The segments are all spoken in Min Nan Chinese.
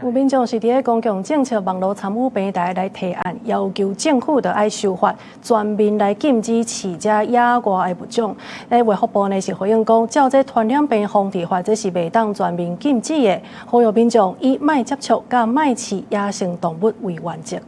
有民眾是佇咧公共政策網路參與平台來提案，要求政府著愛修法，全面來禁止飼這野外的物種。衛福部呢是回應講，照這傳染病防治法，這是袂當全面禁止的。呼籲民眾以莫接觸佮莫飼野生動物為原則。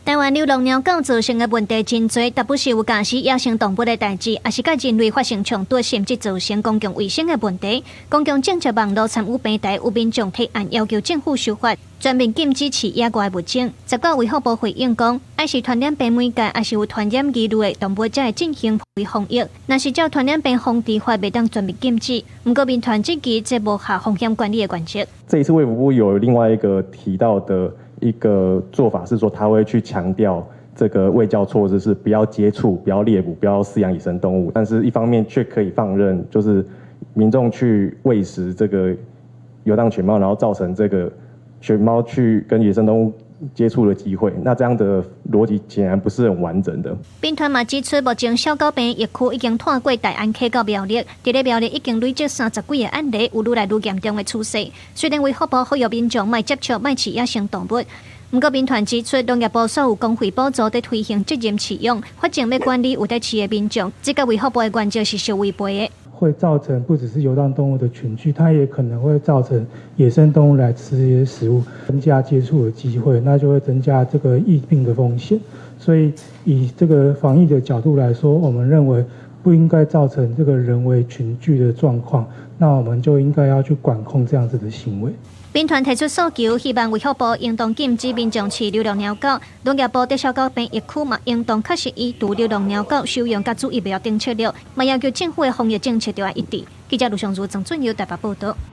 台灣流浪貓狗造成的問題真濟，特別是有咬死野生動物的代誌，抑是佮人類發生衝突，甚至造成公共衛生的問題。公共政策網路參與平台有民眾提案，要求政府修法，全面禁止飼野外物種。十九衛福部回應講，愛是傳染病媒介，抑是有傳染疑慮的動物，才會進行防疫。若是照傳染病防治法，袂當全面禁止。毋過民團質疑這無合風險管理的原則。這一次衛福部有另外一個提到的一個做法是說，他會去強調這個衛教措施是不要接觸、不要獵捕、不要飼養野生動物，但是一方面卻可以放任，就是民眾去餵食這個遊蕩犬貓，然後造成這個犬貓去跟野生動物接觸的機會，那這樣的邏輯顯然不是很完整的。民團嘛指出，目前小狗病疫區已經拖過大安溪到苗栗，佇咧苗栗已經累積30幾個案例，有愈來愈嚴重的趨勢。雖然衛福部呼籲民眾莫接觸、莫飼野生動物，毋過民團指出，農業部所有公費補助佇推行責任飼養，法證欲管理有佇飼的民眾，這佮衛福部的原則是相違背的。會造成不只是遊蕩動物的群聚，它也可能會造成野生動物來吃這些食物，增加接觸的機會，那就會增加這個疫病的風險。所以以這個防疫的角度來說，我們認為不應該造成這個人為群聚的狀況，那我們就應該要去管控這樣子的行為。民團提出訴求，希望衛福部應當禁止民眾飼流浪貓狗，農業部佇小狗病疫區嘛，應當確實移除流浪貓狗收容佮注意不要等策略，嘛要求政府的防疫政策著愛一致。記者盧尚如、曾俊佑台北報導。